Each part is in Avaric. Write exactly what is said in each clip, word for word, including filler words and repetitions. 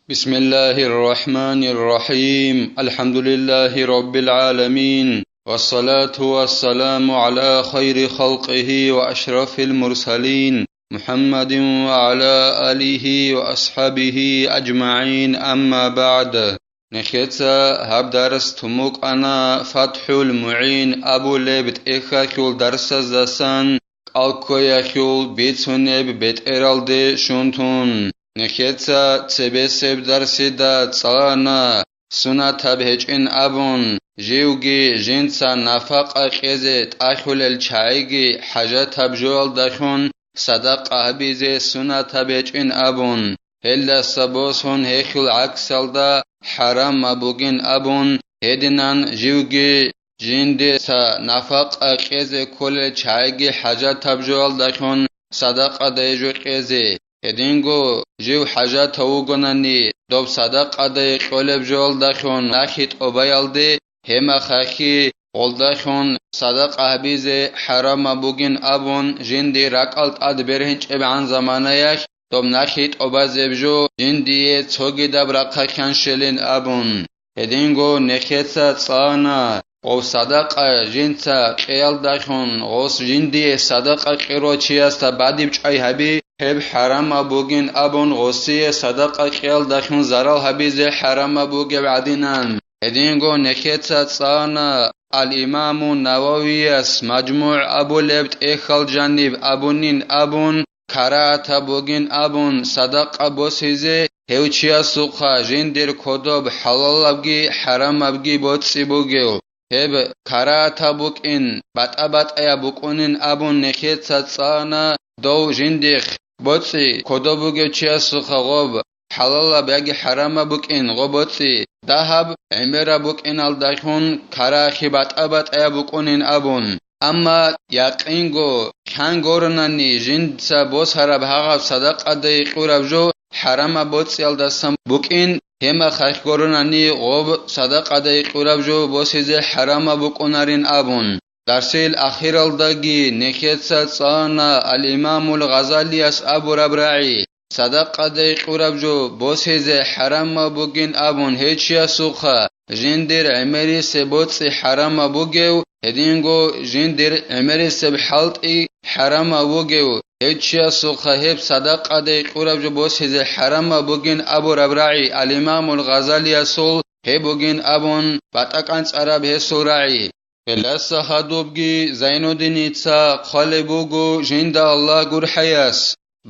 بسم الله الرحمن الرحيم. الحمد لله رب العالمين. والصلاة والسلام على خير خلقه وأشرف المرسلين محمد وعلى آله وأصحابه أجمعين. أما بعد. Нехеца гьаб дарс тумукъана ФатхӀул МугӀин абулеб тӀехьалъул дарсаздасан кӀалкквеялъул бицунеб бетӀералде щун тун. Нехеца цебесеб дарсида цӀалана, сунатаб гьечӀин абун, живги жинца нафакъа кьезе тӀахьулел чагӀиги хӀажатаб жоялдалъун садакъа гьабизе сунатаб гьечӀин абун, гьелдаса босун гьелъул гӀаксалда хӀарамаб бугин абун, гьединан живги жиндица нафакъа кьезе кколел чагӀиги хӀажатаб жоялдалъун садакъаде жо кьезе. Гьединго жив хӀажатав вугонани, доб садакъаде кьолеб жоялдалъун нахъе тӀобаялде, гьемахахъе гъолдалъун садакъа гьабизе хӀарамаб бугин абун жинди ракӀал тӀад бергьинчӀебгӀан заманаялъ, доб нахъе тӀобазеб жо жиндие цогидаб рахъалъан щелин абун. Гьединго нехеца цӀана, гъов садакъа жинца кьеялдалъун гъос жиндие садакъа кьурав чиясда бадиб чӀвай гьаби, гьеб хӀарамаб бугин абун гъосие садакъа кьеялдалъун зарал гьабизе хӀарамаб бугеб гӀадинан. Гьединго нехеца цӀана Ал-Имаму Нававияс МажмугӀ абулеб тӀехьал жаниб абунин абун, карагьатаб бугин абун садакъа босизе гьев чиясухъа жиндир кодоб хӀалалабги хӀарамабги боцӀи бугев, гьеб карагьатаб букӀин, батӀа-батӀаяб букӀунин абун нехеца цӀана дов жиндихъ боцӀи кодоб бугев чиясухъа гъоб хӀалалаб яги хӀарамаб букӀин гъо боцӀи, дагьаб гӀемераб букӀиналдалъун карагьахъе батӀа-батӀаяб букӀунин абун. Амма якъинго, кан горунани жинца босараб гьагъаб садакъаде кьураб жо хӀарамаб боцӀиялдасан букӀин, гьемахахъ горунани гъоб садакъаде кьураб жо босизе хӀарамаб букӀунарин абун. Дарсил ахиралдаги нехеца цӀана Ал-Имамул Гъазалияс абураб рагӀи, садакъаде кьураб жо босизе хӀарамаб бугин абун гьев чиясухъа жиндир гӀемерисеб боцӀи хӀарамаб бугев, гьединго жиндир гӀемерисеб хӀалтӀи хӀарамаб бугев, гьев чиясухъа гьеб садакъаде кьураб жо босизе хӀарамаб бугин абураб рагӀи Ал-Имамул Гъазалиясул гьеб бугин абун батӀа кӀанцӀараб гьесул рагӀи. Гьелдаса хадубги Зайнуддиница хъвалеб буго жинда Аллагь гурхӀаяс: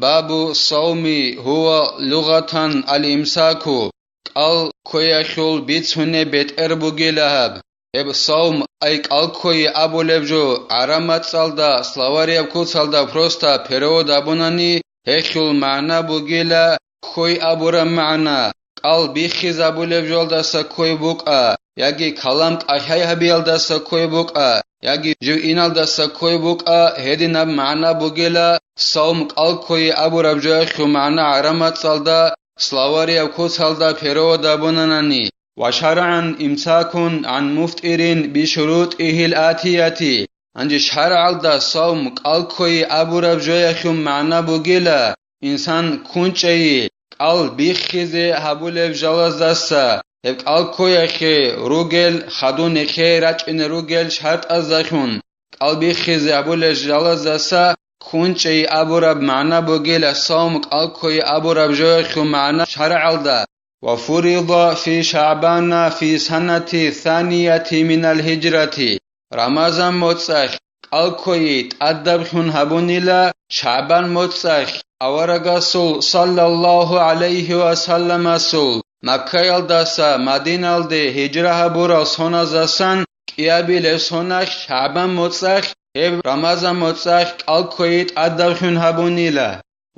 «Бабу сауми гьува лугъатан ал-имсаку», кӀал кквеялъул бицунеб бетӀер бугила гьаб. Гьеб саум, ай кӀал кквей абулеб жо, гӀараб мацӀалда, словарияб куцалда просто перевод абунани, гьелъул магӀна бугила кквей абураб магӀна, кӀал биххизабулеб жоялдаса кквей букӀа, яги калам кӀалъай гьабиялдаса кквей букӀа, яги жив иналдаса кквей букӀа, гьединаб магӀна бугила, саум кӀал кквей абураб жоялъул магӀна гӀараб мацӀалда, словарияб куцалда перевод абунанани. Ва шаргӀан имсакун гӀан муфтӀирин бишурутӀигьил атияти. Гьанже шаргӀалда савм кӀалкквей абураб жоялъул магӀна бугила, инсан кунчӀайи, кӀал биххизе гьабулеб жалаздаса, гьеб кӀалкквеялъе ругел хадур нехее рачӀине ругел шартӀаздалъун, кӀал биххизе гьабулеб жалаздаса кунчӀайи абураб магӀна бугила, савм кӀалкквей абураб жоялъул магӀна шаргӀалда. Ва фурида фи ШагӀбана фи санати санияти минал гьижрати, Рамазан моцӀалъ кӀалкквей тӀадаблъун гьабунила ШагӀбан моцӀалъ, аварагасул саллаллагьу гӀалайгьи ва салламасул Маккаялдаса Мадиналде гьижра гьабурал соназдасан кӀиабилеб соналъ ШагӀбан моцӀалъ, гьеб Рамазан моцӀалъ кӀалкквей тӀадаблъун гьабунила.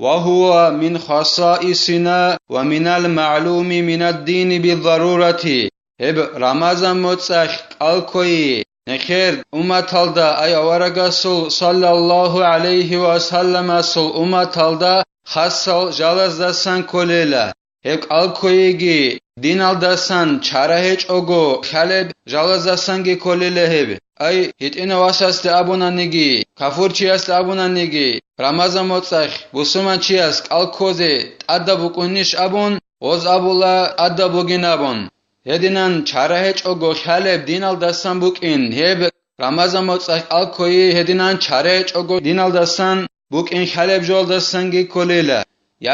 Ва гьува мин хасаисина ва минал магӀлуми минаддини биддарурати, гьеб Рамазан моцӀалъ кӀалкквей нехер умматалда, ай аварагасул саллаллагьу гӀалайгьи ва салламасул умматалда хасал жалаздасан кколела. Гьеб кӀалкквейги диналдасан чара гьечӀого лъалеб жалаздасанги кколела гьеб. Ай, гьитӀинав васасде абунаниги, кафурчиясде абунаниги, Рамазан моцӀалъ бусурманчияс кӀалкквезе тӀадаб букӀунищ абун, Гъоз абула тӀадаб бугин абун. Гьединан чара гьечӀого хьалеб диналдасан букӀин, гьеб Рамазан моцӀалъ кӀал ккойи гьединан чара гьечӀого диналдасан букӀин хьалеб жоялдасанги кколила.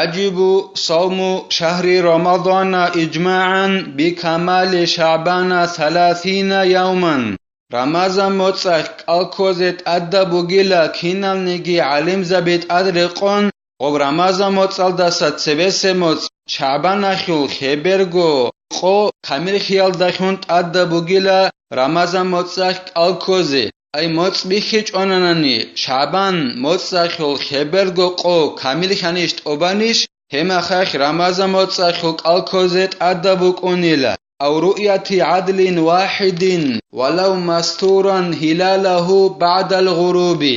Яжибу савму шагьри Рамадана иджмагӀан бикамали шагӀбана саласина явман. Рамазан моцӀалъ кӀал ккозе тӀадаб бугила киналниги гӀалимзаби тӀад рекъон, гъоб Рамазан моцӀалдаса цебесеб моцӀ ШагӀбаналъул хеберго къо камиллъиялдалъун тӀадаб бугила Рамазан моцӀалъ кӀал ккозе. Ай моцӀ бихьичӀонанани, ШагӀбан моцӀалъул хеберго къо камиллъанищ тӀубанищ, гьеб мехалъ Рамазан моцӀалъул кӀал ккозе тӀадаб букӀунила. Ав руъяти гӀадлин вахӀидин, валав мастуран гьилалагьу багӀдал гъуруби.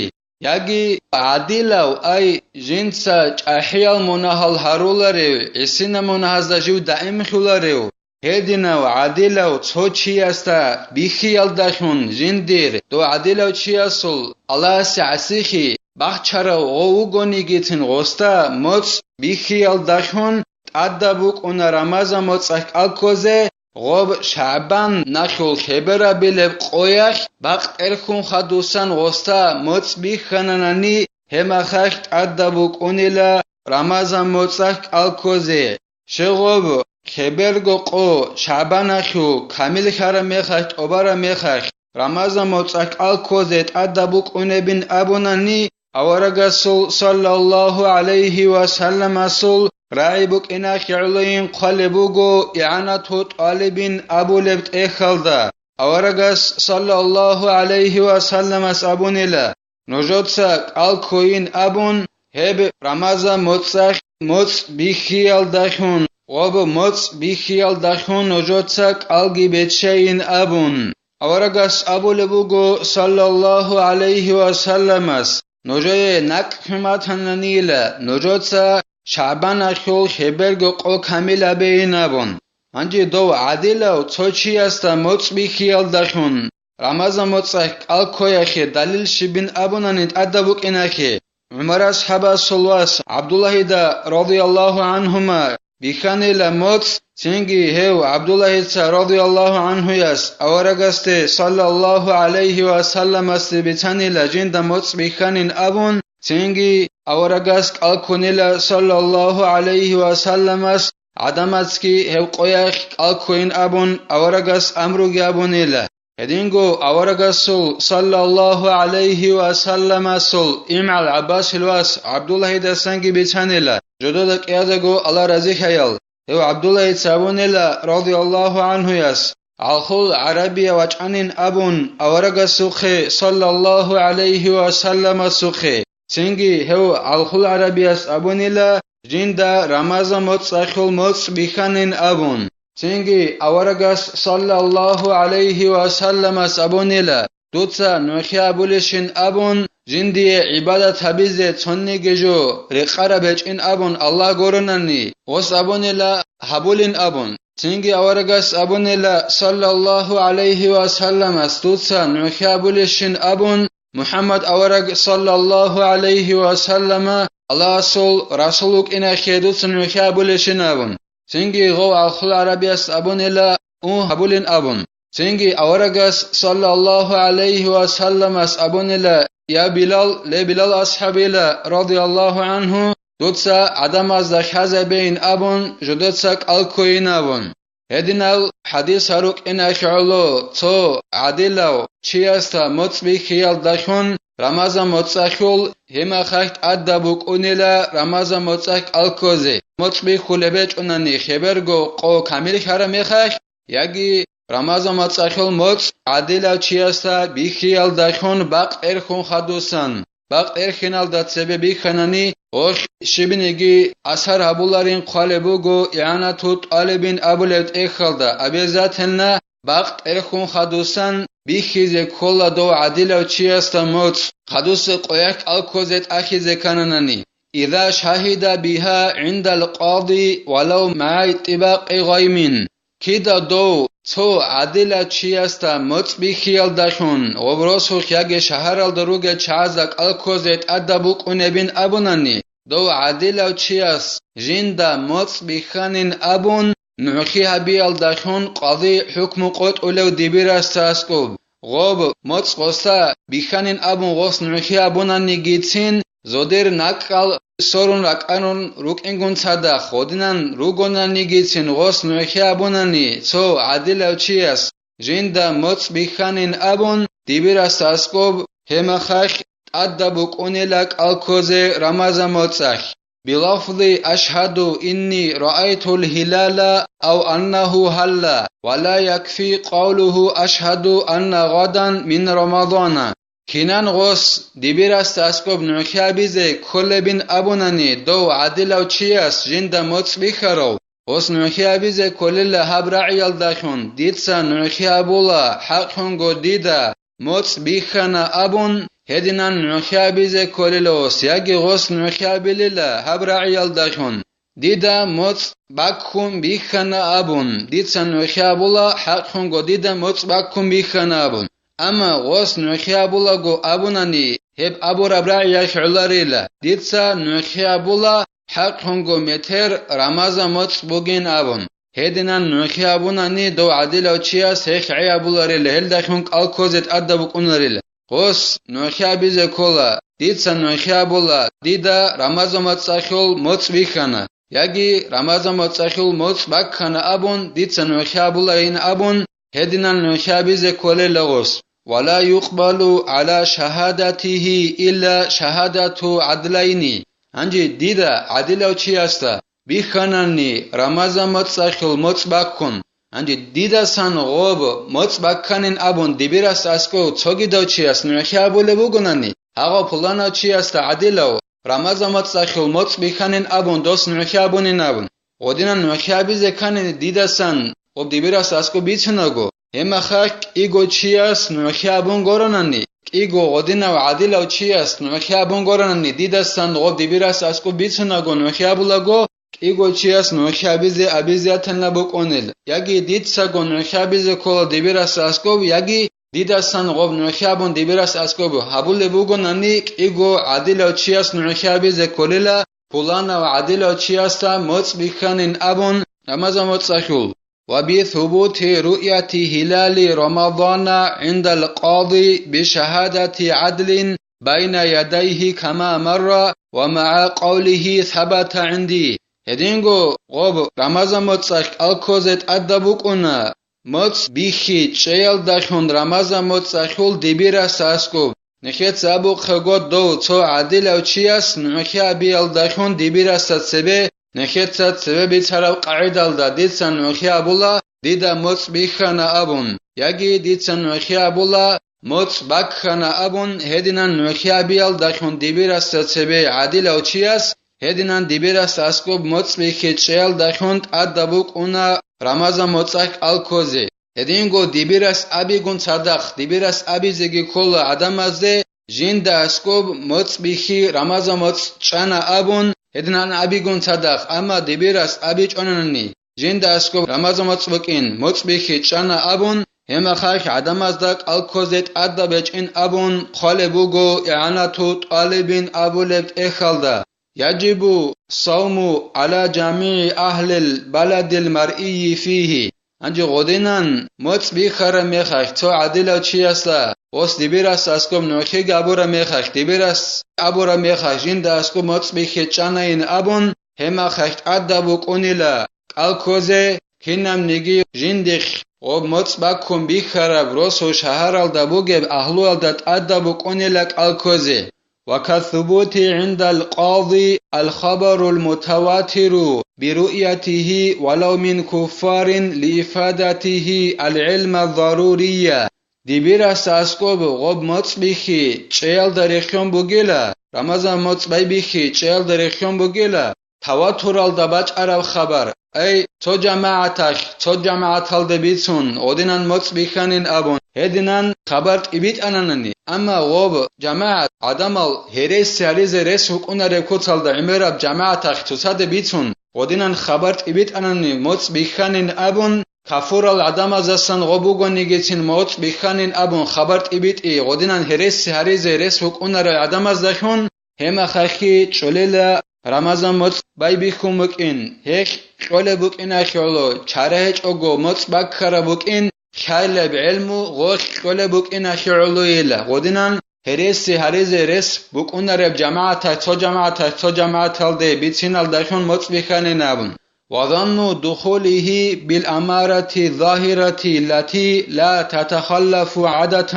Яги гӀадилав, ай, жинца чӀахӀиял мунагьал гьаруларев, гӀисинаб мунагьазда жив даимлъуларев, гьединав гӀадилав цо чиясда бихьиялдалъун жиндир дов гӀадилав чиясул Аллагьасе гӀасихьи бахчарав гъов вугонигицин гъосда моцӀ бихьиялдалъун тӀадаб букӀуна Рамазан моцӀалъ кӀал ккозе, гъоб ШагӀбан налъул хеберабилеб къоялъ бакъ тӀерхьун хадусан гъосда моцӀ бихьананани, гьеб мехалъ тӀадаб букӀунила Рамазан моцӀалъ кӀал ккозе. Щай гъоб хеберго къо ШагӀбаналъул камиллъараб мехалъ тӀубараб мехалъ Рамазан моцӀалъ кӀал ккозе тӀадаб букӀунебин абунани, аварагасул саллаллагьу гӀалайгьи ва салламасул рагӀи букӀиналъе гӀолойин хъвалеб буго ИгӀанату тӀалибин абулеб тӀехьалда. Аварагас саллаллагьу гӀалайгьи ва салламас абунила: «Нужеца кӀал ккойин», — абун, гьеб Рамазан моцӀалъ моцӀ бихьиялдалъун, гъоб моцӀ бихьиялдалъун нужеца кӀалги биччайин абун. Аварагас абулеб буго, саллаллагьу гӀалайгьи ва салламас: «Нужее накӀкӀ хӀуматананила, нужеца ШагӀбаналъул хеберго къо камил гьабейин», — абун. Гьанже дов гӀадилав цо чиясда моцӀ бихьиялдалъун Рамазан моцӀалъ кӀал ккояхъе далил щибин абунани тӀадаб букӀиналъе, ГӀумар асхӀабасул вас ГӀабдуллагьида, радияллагьу гӀанхума, бихьанила моцӀ, цинги гьев ГӀабдуллагьица, радияллагьу гӀанхуяс, аварагасде, саллаллагьу гӀалайгьи ва салламасде, бицанила жинда моцӀ бихьанин абун, цинги аварагас кӀал ккунила, саллаллагьу гӀалайгьи ва салламас, гӀадамазги гьеб къоялъ кӀал ккойин абун, аварагас амруги абунила. Гьединго аварагасул, саллаллагьу гӀалайгьи ва салламасул, имгӀал ГӀаббасил вас ГӀабдуллагьидасанги бицанила, жодода кӀиязего Аллагь разилъаял, гьев ГӀабдуллагьица абунила, радияллагьу гӀанхуяс, гӀалхул гӀарабия вачӀанин абун аварагасухъе, саллаллагьу гӀалайгьи ва салламасухъе, цинги гьев гӀалхул гӀарабияс абунила, жинда Рамазан моцӀалъул моцӀ бихьанин абун. Цинги аварагас, саллаллагьу гӀалайгьи ва салламас абунила, дуца нухӀи абулещин абун, жиндие гӀибадат гьабизе цониги жо рекъараб гьечӀин абун Аллагь гуронани, гъос абунила гьабулин абун. Цинги аварагас абунила, саллаллагьу гӀалайгьи ва салламас, дуца нухӀи абулещин абун, МухӀаммад авараг, саллаллагьу гӀалайгьи ва саллама, Аллагьасул расул вукӀиналъе дуца нухӀи абулещин абун. Цинги гъов гӀалхул гӀарабияс абунила, у, гьабулин абун. Цинги аварагас, саллаллагьу гӀалайгьи ва салламас абунила, я Билал, ле Билал асхӀабила, радияллагьу гӀанху, дуца гӀадамазда хьазабейин абун, жодоца кӀал ккойин абун. Гьединал хӀадис гьарукӀиналъе гӀоло цо гӀадилав чиясда моцӀ бихьиялдалъун Рамазан моцӀалъул гьеб мехалъ тӀадаб букӀунила Рамазан моцӀалъ кӀал ккозе, моцӀ бихьулеб гьечӀонани хеберго къо камиллъараб мехалъ, яги Рамазан моцӀалъул моцӀ гӀадилав чиясда бихьиялдалъун бакъ тӀерхьун хадусан. Бакъ тӀерхьиналда цебе бихьанани, гъолъ щибниги асар гьабуларин хъвалеб буго ИгӀанату тӀалибин абулеб тӀехьалда, обязательно бакъ тӀерхьун хадусан бихьизе ккола дов гӀадилав чиясда моцӀ, хадуса къоялъ кӀал ккозе тӀахьизе ккананани, иза шагьида бигьа гӀиндал къади валав магӀа иттибакъи гъаймин. Кида дов цо гӀадилав чиясда моцӀ бихьиялдалъун гъоб росулъ яги шагьаралда ругел чагӀазда кӀал ккозе тӀадаб букӀунебин абунани, дов гӀадилав чияс жинда моцӀ бихьанин абун, нугӀлъи гьабиялдалъун къази хӀукму къотӀулев дибирасда аскӀоб, гъоб моцӀ гъоса бихьанин абун гъос нугӀлъи гьабунанигицин, зодер накӀкӀал сорун ракӀарун рукӀингун цадахъ гъодинан ругонанигицин гъос нугӀлъи гьабунани цо гӀадилав чияс жинда моцӀ бихьанин абун, дибирасда аскӀоб гьеб мехалъ тӀадаб букӀунила кӀал ккозе рамазан моцӀалъ, билафзи «Ашгьаду инни раайтул гьилала ав аннагьу гьалла, ва ла якфи къавлугьу ашгьаду анна гъадан мин Рамазана». Кинан гъос дибирасда аскӀоб нугӀлъи гьабизе кколебин абунани, дов гӀадилав чияс жинда моцӀ бихьарав, гъос нугӀлъи гьабизе кколела гьаб рагӀиялдалъун, дица нугӀлъи гьабула, хӀакълъунго дида моцӀ бихьана абун, гьединан нугӀлъи гьабизе кколела гъос, яги гъос нугӀлъи гьабилила гьаб рагӀиялдалъун, дида моцӀ баккун бихьана абун, дица нугӀлъи гьабула, хӀакълъунго дида моцӀ баккун бихьана абун. Амма гъос нугӀлъи гьабулаго абунани, гьеб абураб рагӀиялъ гӀоларила, дица нугӀлъи гьабула, хӀакълъунго метер рамазан моцӀ бугин абун. Гьединан нугӀлъи гьабунани, дов гӀадилав чияс гьелъ гӀей гьабуларила, гьелдалъун кӀал ккозе тӀадаб букӀунарила. Гъос нугӀлъи гьабизе ккола, дица нугӀлъи гьабула, дида рамазан моцӀалъул моцӀ бихьана, яги рамазан моцӀалъул моцӀ баккана абун, дица нугӀлъи гьабулайин абун, гьединан нугӀлъи гьабизе кколела гъос. «Вала юкъбалу гӀала шагьадатигьи илла шагьадату гӀадлайни». Гьанже дида гӀадилав чиясда бихьанани рамазан моцӀалъул моцӀ баккун, гьанже дидасан гъоб моцӀ бакканин абун дибирас аскӀов цогидав чияс нугӀлъи гьабулеб бугонани, гьагъав пуланав чиясда гӀадилав рамазан моцӀалъул моцӀ бихьанин абун дос нугӀлъи гьабунин абун. Гъодинан нугӀлъи гьабизе ккани дидасан гъоб дибирас аскӀоб бицунаго, гьеб мехалъ кӀиго чияс нугӀлъи гьабун горанани, кӀиго гъодинав гӀадилав чияс нугӀлъи гьабун горанани, дидасан гъоб дибирас аскӀоб бицунаго нугӀлъи гьабулаго, кӀиго чияс нугӀлъи гьабизе абизе ятана букӀунел, яги дицаго нугӀлъи гьабизе ккола дибирас аскӀоб, яги дидасан гъоб нугӀлъи гьабун дибирас аскӀоб гьабулеб бугонани, кӀиго гӀадилав чияс нугӀлъи гьабизе кколела, пуланав гӀадилав чиясда моцӀ бихьанин абун рамазан моцӀалъул. «Ва би субути руъяти гьилали Рамадана гӀиндал къади би шагьадати гӀадлин байна ядайгьи кама марра ва магӀа къавлигьи сабата гӀинди». Гьединго гъоб рамазан моцӀалъ кӀал ккозе тӀадаб букӀуна, моцӀ бихьи чӀеялдалъун рамазан моцӀалъул дибирас аскӀоб. Нехеца абухъего дов цо гӀадилав чияс нугӀлъи гьабиялдалъун дибирасда цебе, нехеца цебе бицараб къагӀидалда дица нугӀлъи гьабула, дида моцӀ бихьана абун, яги дица нугӀлъи гьабула, моцӀ баккана абун, гьединан нугӀлъи гьабиялдалъун дибирасда цебе гӀадилав чияс, гьединан дибирас аскӀоб моцӀ бихьи чӀеялдалъун тӀадаб букӀуна рамазан моцӀалъ кӀал ккозе. Гьединго дибирас абигун цадахъ, дибирас абизеги ккола гӀадамазде, жинда аскӀоб моцӀ бихьи рамазан моцӀ чӀана абун, гьединан абигун цадахъ, амма дибирас абичӀонани, жинда аскӀоб рамазан моцӀ букӀин, моцӀ бихьи чӀана абун, гьеб мехалъ гӀадамазда кӀал ккозе тӀадаб гьечӀин абун хъвалеб буго игӀанату тӀалибин абулеб тӀехьалда. Яжибу савму гӀала жамигӀи агьлил баладил маръийи фигьи. Гьанже гъодинан моцӀ бихьараб мехалъ цо гӀадилав чиясда, гъос дибирас аскӀоб нугӀлъи гьабураб мехалъ, дибирас абураб мехалъ жинда аскӀоб моцӀ бихьи чӀанайин абун, гьеб мехалъ тӀадаб букӀунила кӀал ккозе, кинабниги жиндихъ гъоб моцӀ баккун бихьараб росу шагьаралда бугеб агьлуялда тӀадаб букӀунила кӀал ккозе. وكالثبوت عند القاضي الخبر المتواتر برؤيته ولو من كفار لإفادته العلم الضروري. Дибирас аскӀоб гъоб моцӀ бихьи чӀеялда рехион бугила, рамазан моцӀ байбихьи чӀеялда рехион бугила, таватуралда бачӀараб хабар, ай, цо жамагӀаталъ, цо жамагӀаталда бицун, гъодинан моцӀ бихьанин абун, гьединан хабар тӀибитӀананани, амма гъоб жамагӀат гӀадамал гьереси гьаризе рес вукӀунареб куцалда гӀемераб жамагӀаталъ цоцаде бицун, гъодинан хабар тӀибитӀанани моцӀ бихьанин абун, кафурал гӀадамаздасан гъоб бугонигицин моцӀ бихьанин абун хабар тӀибитӀи, гъодинан гьереси гьаризе рес вукӀунарел гӀадамаздалъун, гьеб мехалъги чӀолела Рамазан моцӀ байбихьун букӀин, гьелъ кьолеб букӀиналъе гӀоло, чара гьечӀого моцӀ баккараб букӀин, лъалеб гӀелму гъолъ кьолеб букӀиналъе гӀолойила, гъодинан гьереси гьаризе рес букӀунареб жамагӀаталъ цо жамагӀаталъ цо жамагӀаталде бициналдалъун моцӀ бихьанин абун. وظن دخوله بالأمارة الظاهرة التي لا تتخلف عادة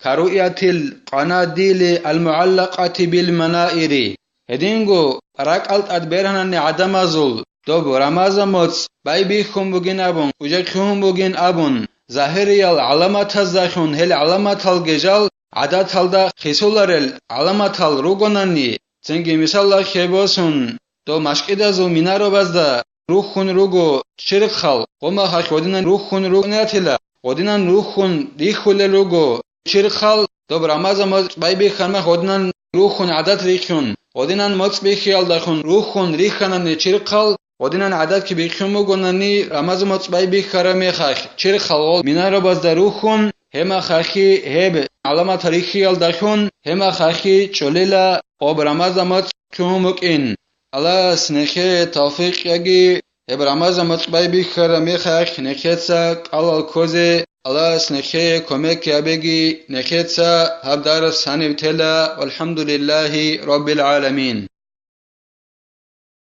كرؤية القناديل المعلقة بالمنائر. Гьединго ракӀал тӀад бергьанани гӀадамазул доб Рамазан моцӀ байбихьун бугин абун, уже лъугьун бугин абун, загьириял гӀаламатаздалъун гьел гӀаламаталги жал гӀадаталда хисуларел гӀаламатал ругонани, цинги мисалалъе босун, доб машкӀидазул минаробазда рухьун руго чирхъал, гъомахалъ гъодинан рухьун ругонатила, гъодинан рухьун рихьулел руго чирхъал, доб Рамазан моцӀ байбихьармах гъодинан рухьун гӀадат рихьун, гъодинан моцӀ бихьиялдалъун рухьун рихьанани чирхъал, гъодинан гӀадатги бихьун бугонани Рамазан моцӀ байбихьараб мехалъ, чирхъал гъол минаробазда рухьун, гьемахалъги гьеб гӀаламатал рихьиялдалъун, гьемахалъги чӀолила доб Рамазан моцӀ лъугьун букӀин. Аллагьас нехее тавфикъ яги, гьеб Рамазан моцӀ байбихьараб мехалъ нехеца кӀалал ккозе Аллагьас нехее кумек гьабеги, нехеца гьаб дарс гьаниб тела. Валхамдулиллагьи раббил гӀаламин.